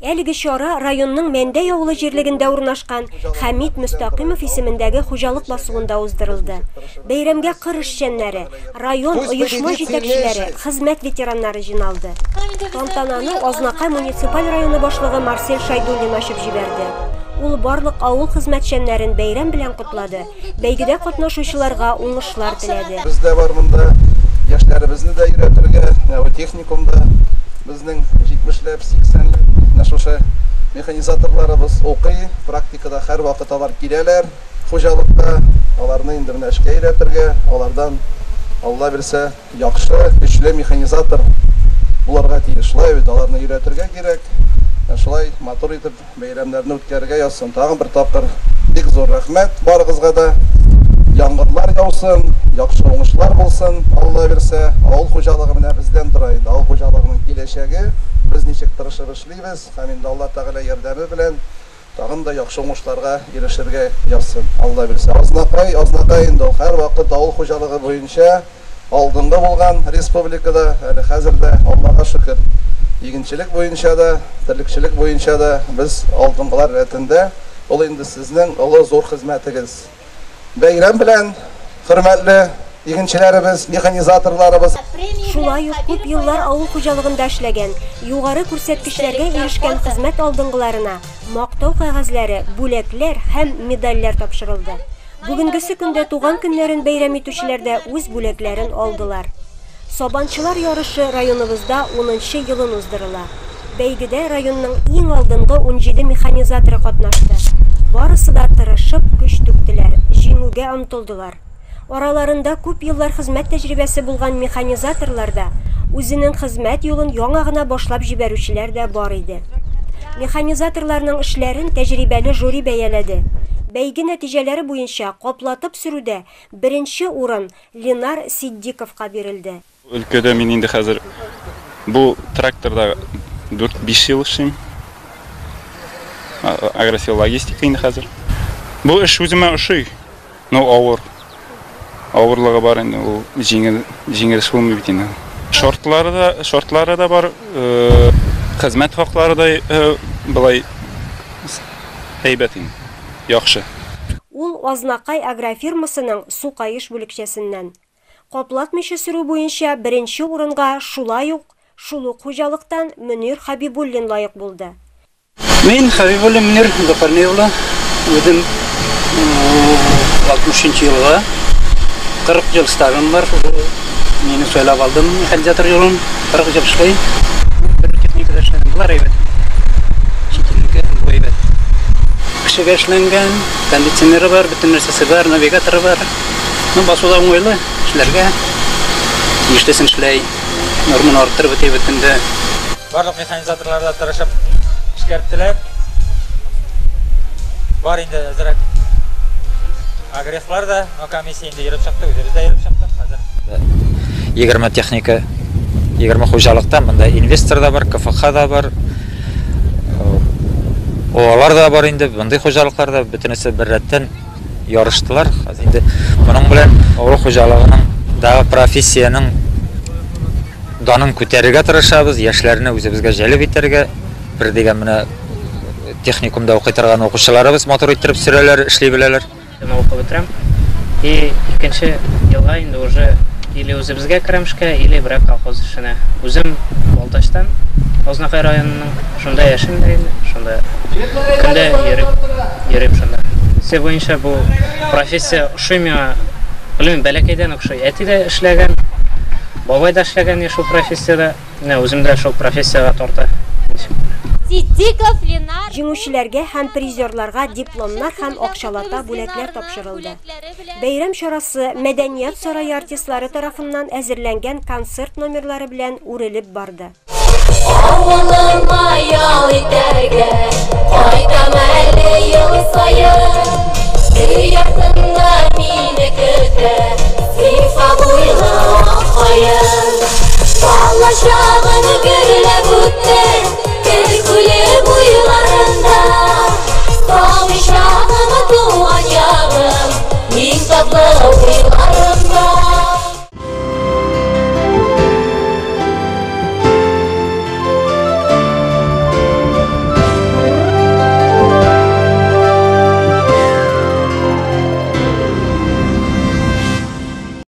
Әлеге чара районның Мәндәй авылы җирлегендә урнашкан Хәмит Мөстәкыймов исемендәге хуҗалык басуында уздырылды. Бәйрәмгә кыр эшчәннәре, район, оешма җитәкчеләре, хезмәт ветераннары җыйналды. Тантананы Азнакай муниципаль районы башлыгы Марсель Шәйдуллин ачып җибәрде. Ул барлык авыл хезмәтчәннәрен бәйрәм белән котлады, Бәйгедә катнашучыларга уңышлар теләде. Без дә бар монда, яшьләребезне дә өйрәтергә, менә бу техникумда безнең 70-ләп, 80-ләп менә шушы механизаторларыбыз укый, практикада һәрвакыт алар киләләр хуҗалыкка, аларны инде менә эшкә өйрәтергә, алардан, Алла бирсә, яхшы, көчле механизатор буларга тиеш. Шулай бит, аларны өйрәтергә кирәк. Шулай матур итеп Бәйрәмнәрне үткәрергә язсын. Тагын бер тапкыр бик зур рәхмәт барыгызга да. Яңгырлар яусын, яхшы уңышлар булсын, Алла бирсә. Авыл хуҗалыгы менә бездән тора инде. Авыл хуҗалыгының киләчәге, без ничек тырышып эшлибез һәм инде Алла Тәгалә ярдәме белән тагын да яхшы уңышларга ирешергә язсын, Алла бирсә. Азнакай, Азнакай инде ул һәрвакыт авыл хуҗалыгы буенча Алдынгы булган республикада, әле хәзер дә, Аллага шөкер, игенчелек буенча да, терлекчелек буенча да без алдынгылар рәтендә. Ул инде сезнең олы зур хезмәтегез. Бәйрәм белән, хөрмәтле игенчеләребез, механизаторларыбыз! Шулай ук күп еллар авыл хуҗалыгында эшләгән, югары күрсәткечләргә ирешкән хезмәт алдынгыларына Мактау кәгазьләре, бүләкләр һәм медальләр тапшырылды. Бүгенгесе көндә туган көннәрен бәйрәм итүчеләр дә үз бүләкләрен алдылар. Сабанчылар ярышы районыбызда унынчы елын уздырыла. Бәйгедә районның иң алдынгы 17 механизаторы катнашты. Барысы да тырышып көч түктеләр, җиңүгә омтылдылар. Араларында күп еллар хезмәт тәҗрибәсе булган механизаторлар да, үзенең хезмәт юлын яңа гына башлап җибәрүчеләр дә бар иде. Механизаторларның эшләрен тәҗрибәле жюри бәяләде. Бәйге нәтиҗәләре буенча каплатып сөрүдә беренче урын Ленар Ситдиковка бирелде. Өлкәдә мин инде хәзер бу тракторда 4-5 ел эшлим. Агросел логистика инде хәзер. Бу эш үземә ошый, но авыр. Авырлыгы бар инде, ул җиңел, җиңел эш булмый бит инде. Шартлары да, шартлары да бар, э, хезмәт хаклары да э, былай әйбәт инде, яхшы. Ул Азнакай агрофирмасының Сукаеш бүлекчәсеннән. Каплатмыйча сөрү буенча беренче урынга шулай ук шул ук хуҗалыктан Мөнир Хәбибуллин лаек булды. Мин Хәбибуллин Мөнир Зөфәрни улы, үзем 63 нче елгы, 40 ел стажым бар, мине сайлап алдым механизатор юлын, 40 ел эшлим. Бер техникада эшләдем, болар әйбәт. Чит илнеке бу әйбәт. Кешегә эшләнгән, кондиционеры бар, бөтен нәрсәсе бар, навигаторы бар. Ну, басуда уңайлы эшләргә. Тиешлесен эшләй, норманы арттырып үти бит инде. Барлык механизаторлар да тырышып эшкәрттеләр. Бар инде әзрәк агресслар да, но комиссия инде йөреп чыкты, үзебез дә йөреп чыктык хәзер. 20 техника, 20 хуҗалыкта монда инвестор да бар, КФХ да бар, олар да бар инде, мондый хуҗалыклар да бөтенесе бер рәттән ярыштылар. Хәзер инде моның белән авыл хуҗалыгының да профессиянең данын күтәрергә тырышабыз, яшьләрне үзебезгә җәлеп итәргә. Бер дигән менә техникумда укый торган укучыларыбыз матур иттереп сөрәләр, эшли беләләр. Мин укып бетерәм. И икенче елга инде уже или үзебезгә керәм эшкә, или берәр колхоз эшенә. Үзем Балтачтан, Азнакай районының, шунда яшим дә инде, шунда көндә йөреп йөрим шунда. Профессия буенча бу профессия ошый миңа. Белмим, бәләкәйдән үк ошый. Әти дә эшләгән, бабай да эшләгән шул профессиядә. Менә үзем дә шул профессиягә тарта. Ситдиков Ленар. Җиңүчеләргә һәм призерларга дипломнар һәм акчалата бүләкләр тапшырылды. Бәйрәм чарасы Мәдәният сарае артистлары тарафыннан әзерләнгән концерт номерлары белән үрелеп барды. Авылыма